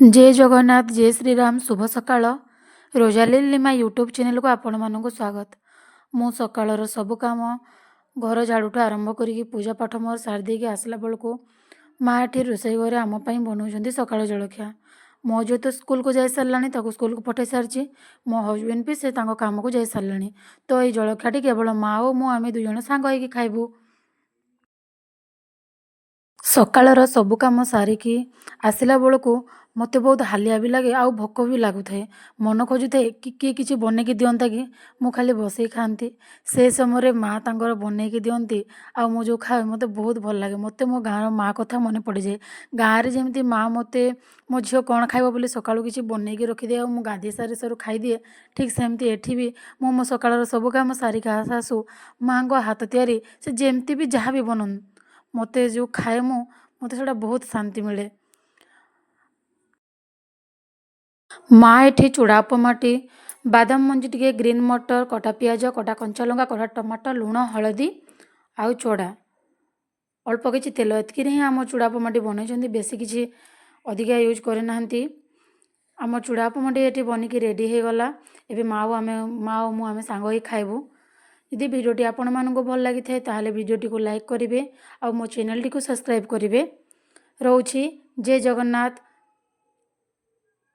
ଜୟ ଜଗନ୍ନାଥ, ଜୟ ଶ୍ରୀରାମ, ଶୁଭ ସକାଳ। ରୋଜାଲିନ୍ ଲିମା ୟୁଟ୍ୟୁବ୍ ଚ୍ୟାନେଲ୍କୁ ଆପଣମାନଙ୍କୁ ସ୍ୱାଗତ। ମୁଁ ସକାଳର ସବୁ କାମ, ଘର ଝାଡ଼ୁଠୁ ଆରମ୍ଭ କରିକି ପୂଜା ପାଠ ମୋର ସାରି ଦେଇକି ଆସିଲା ବେଳକୁ ମା ଏଠି ରୋଷେଇ ଘରେ ଆମ ପାଇଁ ବନାଉଛନ୍ତି ସକାଳ ଜଳଖିଆ। ମୋ ଝିଅ ତ ସ୍କୁଲକୁ ଯାଇସାରିଲାଣି, ତାକୁ ସ୍କୁଲକୁ ପଠାଇ ସାରିଛି। ମୋ ହଜବେଣ୍ଡ ବି ସେ ତାଙ୍କ କାମକୁ ଯାଇସାରିଲେଣି। ତ ଏଇ ଜଳଖିଆଟି କେବଳ ମା ଓ ମୁଁ, ଆମେ ଦୁଇ ଜଣ ସାଙ୍ଗ ହେଇକି ଖାଇବୁ। ସକାଳର ସବୁ କାମ ସାରିକି ଆସିଲା ବେଳକୁ ମୋତେ ବହୁତ ହାଲିଆ ବି ଲାଗେ ଆଉ ଭୋକ ବି ଲାଗୁଥାଏ। ମନ ଖୋଜୁଥାଏ କି କିଏ କିଛି ବନେଇକି ଦିଅନ୍ତା କି, ମୁଁ ଖାଲି ବସିକି ଖାଆନ୍ତି। ସେ ସମୟରେ ମା ତାଙ୍କର ବନେଇକି ଦିଅନ୍ତି ଆଉ ମୁଁ ଯେଉଁ ଖାଏ, ମୋତେ ବହୁତ ଭଲ ଲାଗେ। ମୋତେ ମୋ ଗାଁର ମା କଥା ମନେ ପଡ଼ିଯାଏ। ଗାଁରେ ଯେମିତି ମା ମୋତେ ମୋ ଝିଅ କ'ଣ ଖାଇବ ବୋଲି ସକାଳୁ କିଛି ବନେଇକି ରଖିଦିଏ ଆଉ ମୁଁ ଗାଧୋଇ ସାରି ସାରୁ ଖାଇଦିଏ, ଠିକ୍ ସେମିତି ଏଠି ବି ମୁଁ ମୋ ସକାଳର ସବୁ କାମ ସାରିକି ଆସୁ ଆସୁ ମାଆଙ୍କ ହାତ ତିଆରି ସେ ଯେମିତି ବି ଯାହା ବି ବନାନ୍ତୁ, ମୋତେ ଯେଉଁ ଖାଏ ମୁଁ, ମୋତେ ସେଇଟା ବହୁତ ଶାନ୍ତି ମିଳେ। ମା ଏଠି ଚୂଡ଼ା ଉପମାଟି ବାଦାମ ମଞ୍ଜି ଟିକେ, ଗ୍ରୀନ୍ ମଟର, କଟା ପିଆଜ, କଟା କଞ୍ଚା ଲଙ୍କା, କଟା ଟମାଟୋ, ଲୁଣ, ହଳଦୀ ଆଉ ଚୂଡ଼ା, ଅଳ୍ପ କିଛି ତେଲ, ଏତିକିରେ ହିଁ ଆମ ଚୂଡ଼ା ଉପମାଟି ବନେଇଛନ୍ତି। ବେଶୀ କିଛି ଅଧିକା ୟୁଜ୍ କରିନାହାନ୍ତି। ଆମ ଚୂଡ଼ା ଉପମାଟି ଏଠି ବନିକି ରେଡ଼ି ହେଇଗଲା। ଏବେ ମା ଆଉ ଆମେ, ମା ଆଉ ମୁଁ, ଆମେ ସାଙ୍ଗ ହେଇ ଖାଇବୁ। ଯଦି ଭିଡ଼ିଓଟି ଆପଣମାନଙ୍କୁ ଭଲ ଲାଗିଥାଏ, ତାହେଲେ ଭିଡ଼ିଓଟିକୁ ଲାଇକ୍ କରିବେ ଆଉ ମୋ ଚ୍ୟାନେଲଟିକୁ ସବସ୍କ୍ରାଇବ୍ କରିବେ। ରହୁଛି, ଜୟ ଜଗନ୍ନାଥ।